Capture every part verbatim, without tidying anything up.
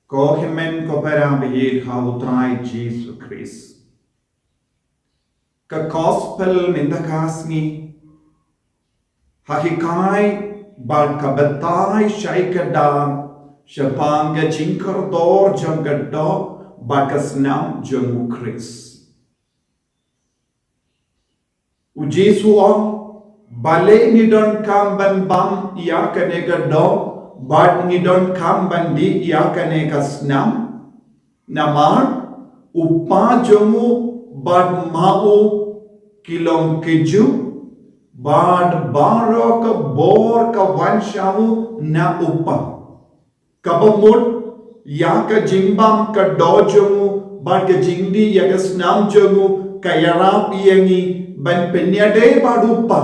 Ko hynmen ko para ba ïeit ha u Trai Jisu Khrist. Ka gospel mynta ka sngi ha hikai bad ka batai shai ka dar shaphang ka jingkordor jong ka doh bad ka snam jong u Khrist. U Jisu u ong, balei ngi donkam ban bam ïa kane ka doh bad ngi donkam ban dih ïa kane ka snam? Namar u Pa jong u bad ma u ki long kynjuh, bad baroh ka bor ka wan sha u na u Pa. Kaba mut ïa ka jingbam ka doh jong u bad ka jingdih ïa ka snam jong u ka ïarap ïa ngi ban pynïadei bad u Pa.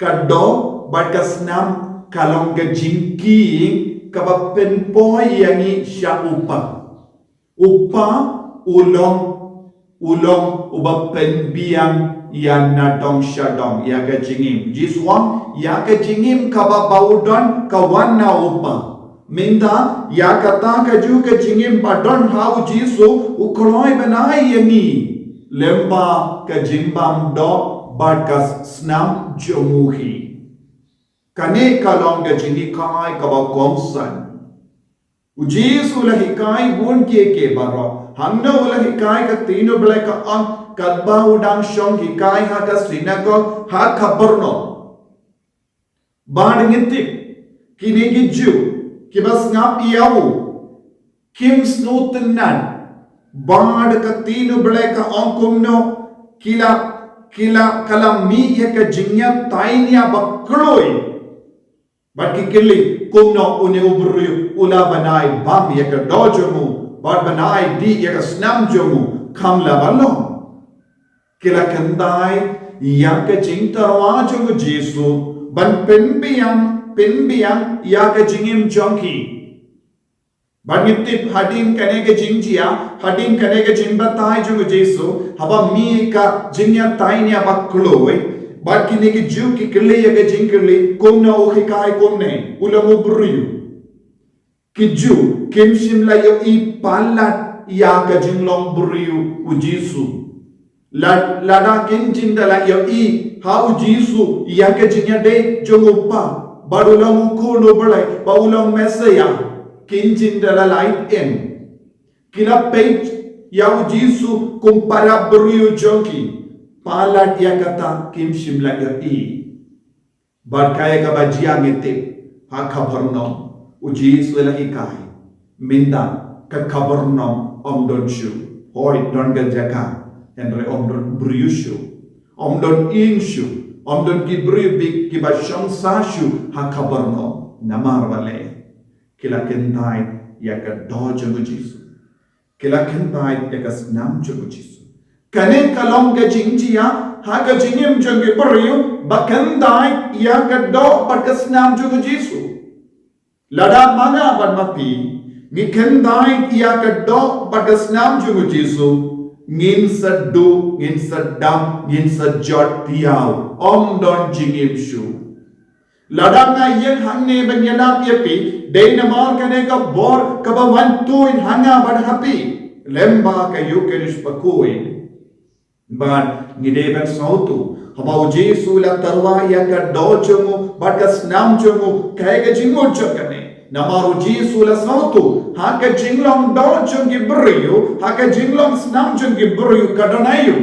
Ka doh bad ka snam ka long ka jingkhie kaba pynpoi ïa ngi sha u Pa. U Pa u long, u long uba pynbiang ïa na dong sha dong ïa ka jingim. Jisu u ong ïa ka jingim kaba ba u don ka wan na u Pa. Mynta ïa kata ka ju ka jingim ba don ha u Jisu u kloi ban ai ïa ngi lem bad ka jingbam doh bad ka snam jong u hi. Kane ka long ka jinghikai kaba kongsan. U Jisu u la hikai bun kiei kiei baroh. Hangno u la hikai ka ktien u Blei ka ong katba u dang shong hikai ha ka synagog ha Kapernaum. Bad ngi tip kine ki Jiw kiba sngap ïa u kim sngewtynnad. Bad ka ktien u Blei ka ong kumno ki la, ki la, ka la mih ïa ka jingïatainia ba kloi. Bad ki kylli kumno une u briew u la ban ai bam ïa ka doh jong u bad ban ai dih ïa ka snam jong u, kam la ban long. Ki la kyntait ïa ka jingtyrwa jong u Jisu ban pynbiang, pynbiang ïa ka jingim jong ki. Bad ngi tip hadien kane ka jingjia, hadien kane ka jingbatai jong u Jisu, haba mih ka jingïatainia ba kloi, bad kine ki Jiw ki kylli ïa ka jingkylli, kumno u hikai kumne, u long u briew. Ki Jiw kim shym la ïohi palat ïa ka jinglong briew u Jisu. La, lada kin jin da la ïohi ha u Jisu ïa ka jingïadei jong u Pa, bad u long u Khun u Blei, bad u long Messaïah, kin jin da la lait em. Ki la peit ïa u Jisu kum para briew jong ki, palat ïa kata kim shym la ïohi. Bad kaei kaba jia ngi tip, ha Kapernaum u Jisu u la hikai. Mynta ka Kapernaum ym don shuh. Hooid, don ka jaka, hynrei ym don briew shuh. Ym don ïing shuh. Ym don ki briew bad kiba shong sah shuh ha Kapernaum. Namar balei? Ki la kyntait ïa ka doh jong u Jisu. Ki la kyntait ïa ka snam jong u Jisu. Kane ka long ka jingjia ha ka jingim jong ki briew ba kyntait ïa ka doh bad ka snam jong u Jisu. Lada ma nga bad ma phi ngi kyntait ïa ka doh bad ka snam jong u Jisu, ngin sa duh, ngin sa dam, ngin sa jot thiaw, ym don jingim shuh. Lada nga ïeng hangne ban ïalap ïa phi, dei namar kane ka bor kaba wan tuid ha nga bad ha phi lem bad ka Ïukharist bakhuid. Bad ngi dei ban sngewthuh, haba u Jisu u la tyrwa ïa ka doh jong u bad ka snam jong u, kaei ka jingmut jong kane? Namar u Jisu u la sngewthuh, ha ka jinglong doh jong ki briew, ha ka jinglong snam jong ki briew ka don aïu.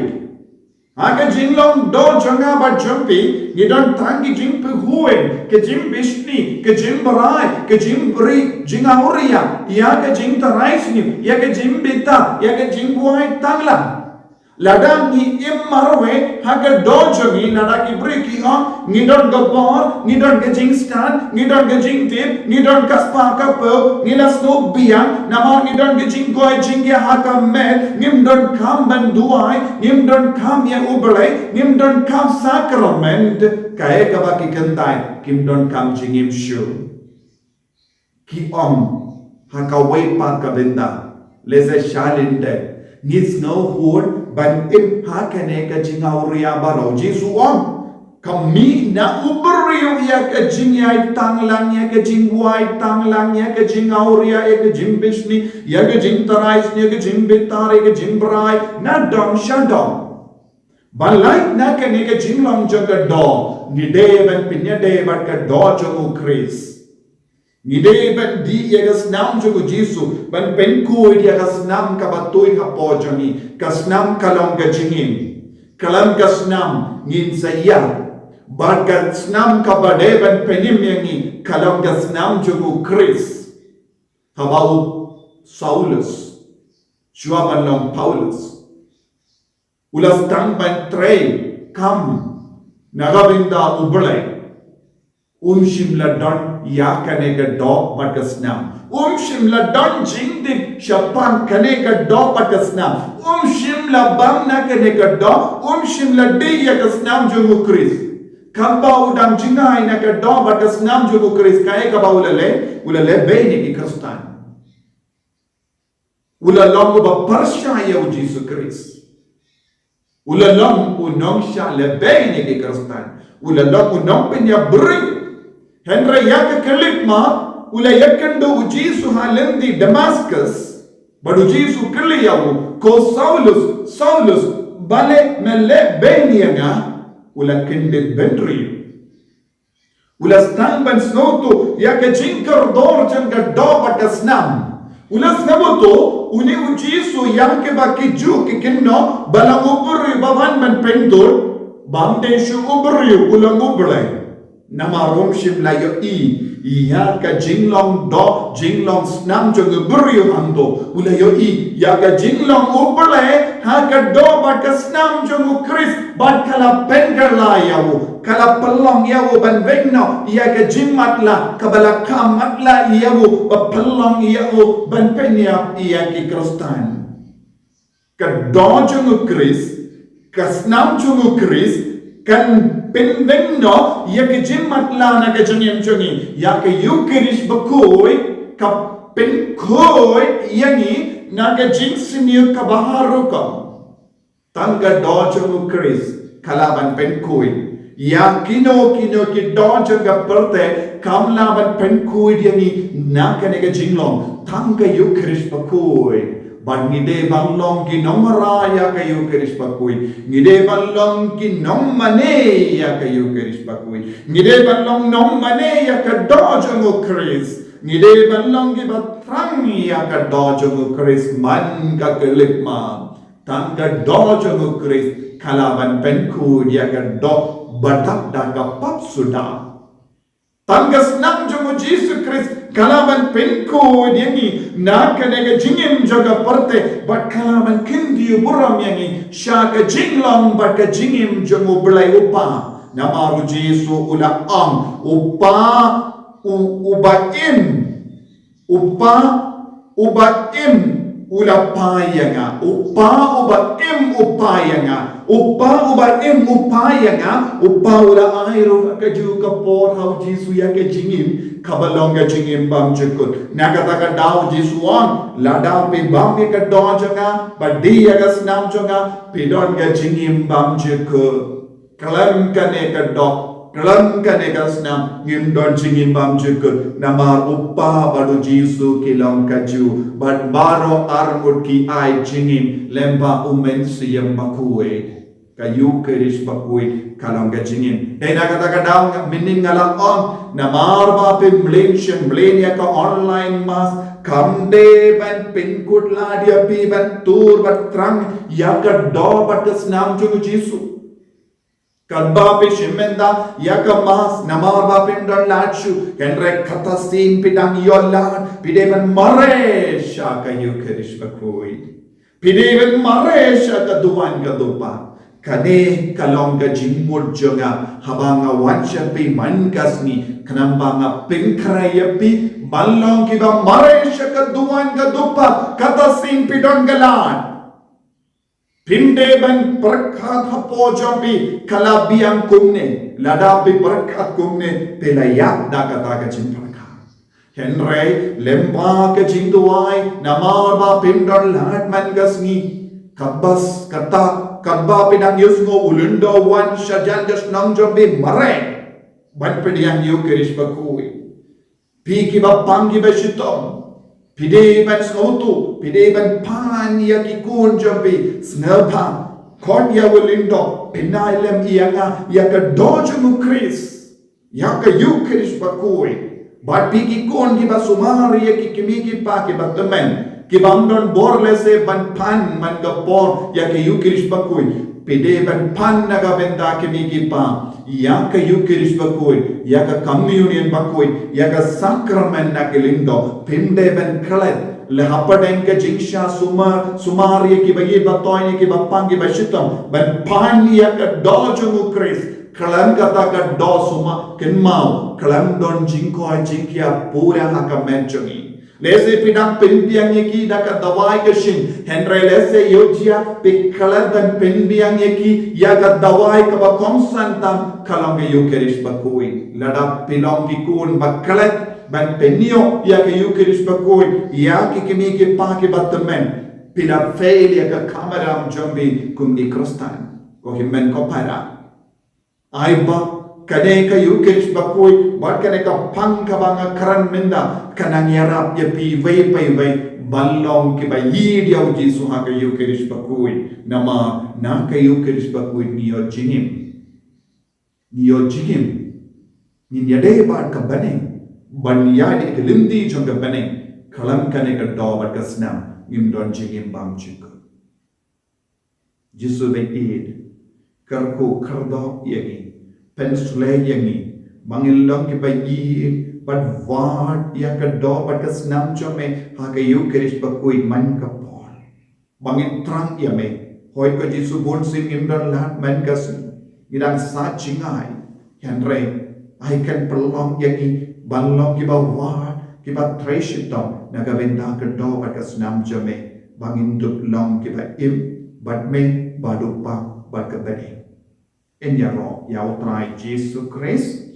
Ha ka jinglong doh jong nga bad jong phi, ngi don tang ki jingpyrhuh, ka jingbishni, ka jingbrai, ka jingbriew, jingawria, ïa ka jingtharai sniew, ïa ka jingbita, ïa ka jingbuaid tangla. Lada ngi im marwei ha ka doh jong ngi, lada ki briew ki ong ngi don ka bor, ngi don ka jingstad, ngi don ka jingtip, ngi don ka spah ka phew, ngi la sngewbiang, namar ngi don ka jingkoit jingkhiah ha ka met, ngim donkam ban duwai, ngim donkam ïa U Blei, ngim donkam sakrament, kaei kaba ki kyntait, kim donkam jingim shuh. Ki ong ha kawei pat ka bynta, lehse shalyndet, ngi sngewhun ban im ha kane ka jingawria baroh. Jisu u ong, Ka mih na u briew ïa ka jingïaid tang lang, ïa ka jingwai tang lang, ïa ka jingawria, ïa ka jingbishni, ïa ka jingtharai sniew, ïa ka jingbitar, ïa ka jingbrai, na dong sha dong. Ban lait na kane ka jinglong jong ka doh, ngi dei ban pynïadei bad ka doh jong u Khrist. Ngi dei ban dih ïa ka snam jong u Jisu, ban pynkhuid ïa ka snam kaba tuid hapoh jong ngi, ka snam ka long ka jingim. Khlem ka snam ngin sa ïap. Bad ka snam kaba dei ban pynim ïa ngi, ka long ka snam jong u Khrist. Haba u Saulus, shuwa ban long Paulus, u la sdang ban trei kam na ka bynta u Blei. Um shym la don ïa kane ka doh bad ka snam. Um shym la don jingdih shaphang kane ka doh bad ka snam. Um shym la bam na kane ka doh, um shym la dih ïa ka snam jong u Khrist. Katba u dang jngai na ka doh bad ka snam jong u Khrist, kaei kaba u la leh, u la leh beiñ ïa ki Khristan. U la long uba pyrshah ïa u Jisu Khrist. U la long u nongshah lehbeiñ ïa ki Khristan. U la long u nongpynïap briew. Hynrei ïa ka khyllipmat, u la ïakynduh u Jisu ha lynti Damaskus. Bad u Jisu u kylli ïa u, ko Saulus, Saulus, balei me lehbeiñ ïa nga? U la kyndit bynriew. U la sdang ban sngewthuh ïa ka jingkordor jong ka doh bad ka snam. U la sngewthuh une u Jisu ïa kaba ki Jiw ki kynnoh ba long u briew ba wan ban pyntur, bym dei shuh u briew, u long u Blei. Namar um shym la ïohi ïa ka jinglong doh jinglong snam jong u briew hangto. U la ïohi ïa ka jinglong u Blei ha ka doh bad ka snam jong u Khrist, bad ka la pynkylla ïa u, ka la pynlong ïa u ban weng noh ïa ka jingmatlah kaba la kham matlah ïa u, ba pynlong ïa u ban pynïap ïa ki Khristan. Ka doh jong u Khrist, ka snam jong u Khrist kan pynweng noh ïa ka jingmatlah na ka jingim jong ngi. Ïa ka Ïukharist bakhuid ka pynkhuid ïa ngi na ka jingsniew kaba har rukom. Tang ka doh jong u Khrist ka lah ban pynkhuid ïa kino kino ki doh jong ka pyrthei, kam lah ban pynkhuid ïa ngi na kane ka jinglong. Tang ka Ïukharist bakhuid. Bad ngi dei ban long ki nongmara ïa ka Ïukharist bakhuid. Ngi dei ban long ki nongmane ïa ka Ïukharist bakhuid. Ngi dei ban long nongmane ïa ka doh jong u Khrist. Ngi dei ban long kiba thrang ïa ka doh jong u Khrist man ka khyllipmat. Tang ka doh jong u Khrist ka lah ban pynkhuid ïa ka doh ba dap da ka pap suda. Tang ka snam jong u Jisu Khrist ka lah ban pynkhuid ïa ngi na kane ka jingim jong ka pyrthei, bad ka lah ban kyntiew burom ïa ngi sha ka jinglong bad ka jingim jong u Blei u Kpa. Namar u Jisu u la ong, u Kpa u, uba im, u Kpa uba im u la phai ïa nga. U Kpa uba im u phai ïa nga. U Kpa uba im u phai ïa nga. U Kpa u la ai ruh ha kajuh ka por ha u Jisu ïa ka jingim kaba long ka jingim bymjukut. Na kata ka daw u Jisu u ong, lada phi bam ïa ka doh jong nga bad dih ïa ka snam jong nga, phi don ka jingim bymjukut. Khlem kane ka doh, khlem kane ka snam, ngim don jingim bymjukut. Namar u Kpa bad u Jisu ki long kajuh, bad baroh arngut ki ai jingim lyngba u Mynsiem Bakhuid. Ka Ïukharist bakhuid ka long ka jingim. Dei na kata ka daw nga, mynnin nga la ong, namar ba phim mlien shim mlien ïa ka online mass, kam dei ban pynkut lad ïa phi ban tur bad thrang ïa ka doh bad ka snam jong u Jisu. Katba phi shim mynta ïa ka mass namar ba phim don lad shuh, hynrei kata sien phi dang ïoh lad, phi dei ban mareh sha ka Ïukharist bakhuid. Phi dei ban mareh sha ka duwan ka dupa. Kane ka long ka jingmut jong nga haba nga wan sha phi man ka sngi, khnang ba nga pynkhreh ïa phi ban long kiba mareh sha ka duwan ka dupa, kata sien phi don ka lad. Phim dei ban pyrkhat hapoh jong phi ka la biang kumne, lada phi pyrkhat kumne phi la ïap da kata ka jingpyrkhat. Hynrei lyngba ka jingduwai, namar ba phim don lad man ka sngi, ka bas kata Katba phi dang ïohsngew u lyngdoh u wan shajan ka shnong jong phi, mareh ban pdiang ïa u Khrist bakhuid. Phi kiba pang kiba shitom, phi dei ban sngewthuh, phi dei ban pan ïa ki khun jong phi, sngewbha khot ïa u lyngdoh, pynïaid lem ïa nga, ïa ka doh jong u Khrist, ïa ka Eukharist bakhuid. Bad phi ki khun kiba sumar ïa ki kmie ki kpa kiba tymmen, kibym don bor lehse ban pan man ka por ïa ka Eukharist bakhuid, phi dei ban pan na ka bynta ki kmie ki kpa ïa ka Eukharist bakhuid, ïa ka communion bakhuid, ïa ka sakramen na ka lyngdoh. Phim dei ban klet leh hapdeng ka jingshisha sumar, sumar ïa kiba ïeit ba toiñ, ïa kiba pang kiba shitom, ban pan ïa ka doh jong u Khrist. Khlem kata ka doh sumar kynmaw, khlem don jingkoit jingkhiah pura ha ka met jong ngi. Lehse phi dang pynbiang ïa ki da ka dawai ka shin, hynrei lehse ïoh jia phi klet ban pynbiang ïa ki ïa ka dawai kaba kongsan tam, ka long ka Eukharist bakhuid. Lada phi long ki khun ba klet ban pynïoh ïa ka Eukharist bakhuid ïa ki kmie ki kpa kiba tymmen, phi la fail ïa ka kamram jong phi kum ki Khristan. Ko hynmen ko para, ai ba kane ka Eukharist bakhuid bad kane ka phang kaba nga kren mynta, kan nang ïarap ïa phi iwei pa iwei ban long kiba ïeit ïa u Jisu ha ka Eukharist bakhuid. Namar na ka Eukharist bakhuid ngi ïoh jingim. Ngi ïoh jingim. Ngin ïadei bad ka bneng, ban ïaid ïa ka lynti jong ka bneng. Khlem kane ka doh bad ka snam ngim don jingim bymjukut. Jisu ba ïeit, kyrkhu kyrdoh ïa ngi, pynshlei ïa ngi ba ngin long kiba ïeit bad wad ïa ka doh bad ka snam jong me ha ka Eukharist bakhuid man ka por. Ba ngin thrang ïa me. Hooid ko Jisu, bunsien ngim don lad man ka sngi, ngi dang sah jngai. Hynrei ai kan pynlong ïa ngi ban long kiba wad, kiba trei shitom na ka bynta ka doh bad ka snam jong me, ba ngin dup long kiba im bad me bad u Kpa bad ka bneng. Ngin ïaroh ïa u Trai Jisu Khrist.